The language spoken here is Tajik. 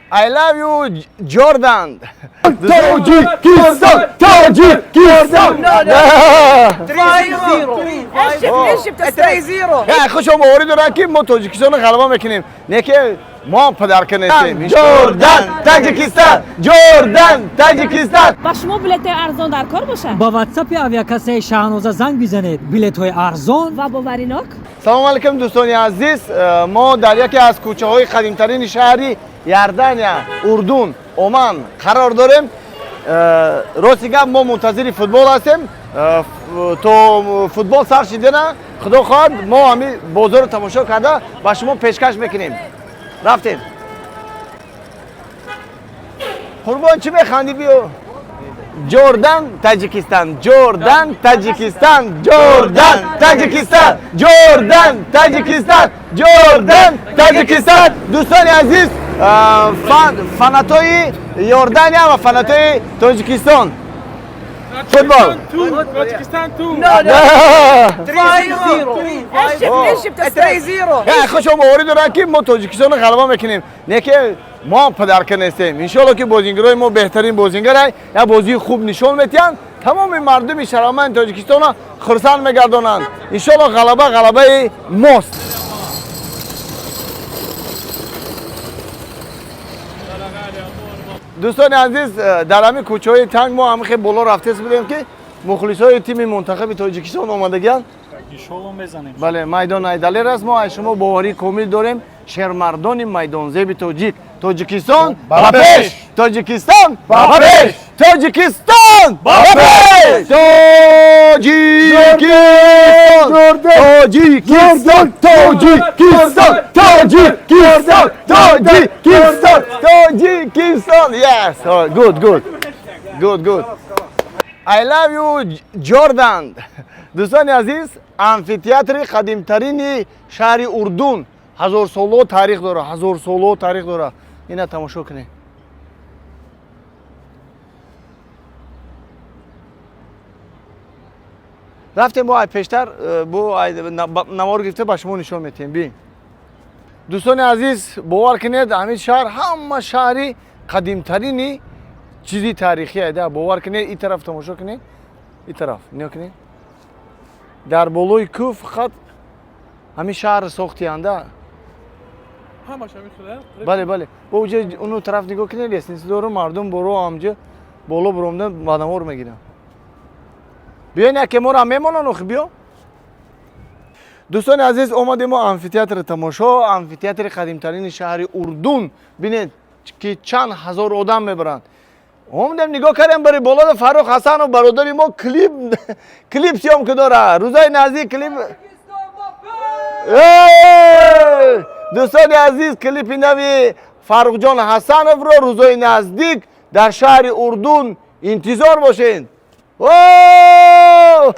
I love you, Jordan. Тоҷикистон, Тоҷикистон. 3-0. Хушо боварӣ дорам, ки мо Тоҷикистонро ғалаба мекунем. Не ки мо подарка нестем. Jordan, Таҷикистон, Jordan, Таҷикистон. Ба шумо билетҳои арзон дар кор бошад? Ба ватсапи авиакассаи Шаҳноза занг бизанед, билетҳои арзон ва боваринок. Салому алейкум, дӯстони азиз. Мо дар яке аз кӯчаҳои қадимтарини шаҳри Иордания, Урдун, Оман қарор дорем. Рости гап, мо мунтазири футбол ҳастем. То футбол сар шидана, худо хоҳад, мо ҳамин бозорро тамошо карда, ба шумо пешкаш мекунем. Рафтем. Қурбон, чӣ механдӣ? Биё. Jordan, Таҷикистон, Jordan, Таҷикистон, Jordan, Таҷикистон, Jordan, Таҷикистон, Jordan, Таҷикистон. Дӯстони азиз, фанатои Иордания ва фанатои Тоҷикистон. Футбол. Таджикистан 2. 3-0. Хушо боварӣ дорам, ки мо Тоҷикистонро ғалаба мекунем. Не ки мо подарка нестем. Иншоалло, ки бозингарои мо беҳтарин бозингарай, як бозии хуб нишон метиҳанд, тамоми мардуми шарафманди Тоҷикистонро хурсанд мегардонанд. Иншоалло, ғалаба ғалабаи мост. Дӯстони азиз, дар ҳамин кӯчаҳои танг мо ҳамин хел боло рафтес будем, ки мухлисои тими мунтахаби Тоҷикистон омадагианд. Иншоалло, мезанем. Бале, майдон айдалер аст. Мо аз шумо боварии комил дорем, шермардони майдонзеби тоҷик. Тоҷикистон ба пеш! Тоҷикистон ба пеш! Тоҷикистон ба пеш! Тоҷикистон, Тоҷикистон, Тоҷикистон, Тоҷикистон, Тоҷикистон, Тоҷикистон! Yes, oh, good, good, good, good. I love you, Jordan. Дӯстони азиз, амфитеатри қадимтарини шаҳри Урдун ҳазорсоло таърих дорад, ҳазорсоло таърих дорад. Ина тамошо кунед. Рафтем, бо ай пештар бо ай навор гирифта, ба шумо нишон метиҳем. Би, дӯстони азиз, бовар кунед, ҳамин шаҳр ҳама шаҳри қадимтарини чизи таърихӣ айда. Бовар кунед, ин тараф тамошо кунед, ин тараф нигоҳ кунед, дар болои кӯҳ фақат ҳамин шаҳр сохтианда. Ҳамаш ҳамин хеле. Бале, бале, бо уҷа уну тараф нигоҳ кунед, лестница дору, мардум боро ҳамҷа боло буромда ба навор мегиранд. Биён, яке моро ҳам мемонанд охи, биё. Дӯстони азиз, омадем мо амфитеатри тамошо, амфитеатри қадимтарини шаҳри Урдун. Бинед, ки чанд ҳазор одам мебаранд. Омадем, нигоҳ кардем, бари болода Фаррух Ҳасанов, бародари мо, клип съёмка дора. Рӯзои наздик клип. Эй! Дӯстони азиз, клипи нави Фаррухҷон Ҳасановро рӯзои наздик дар шаҳри Урдун интизор бошед. О!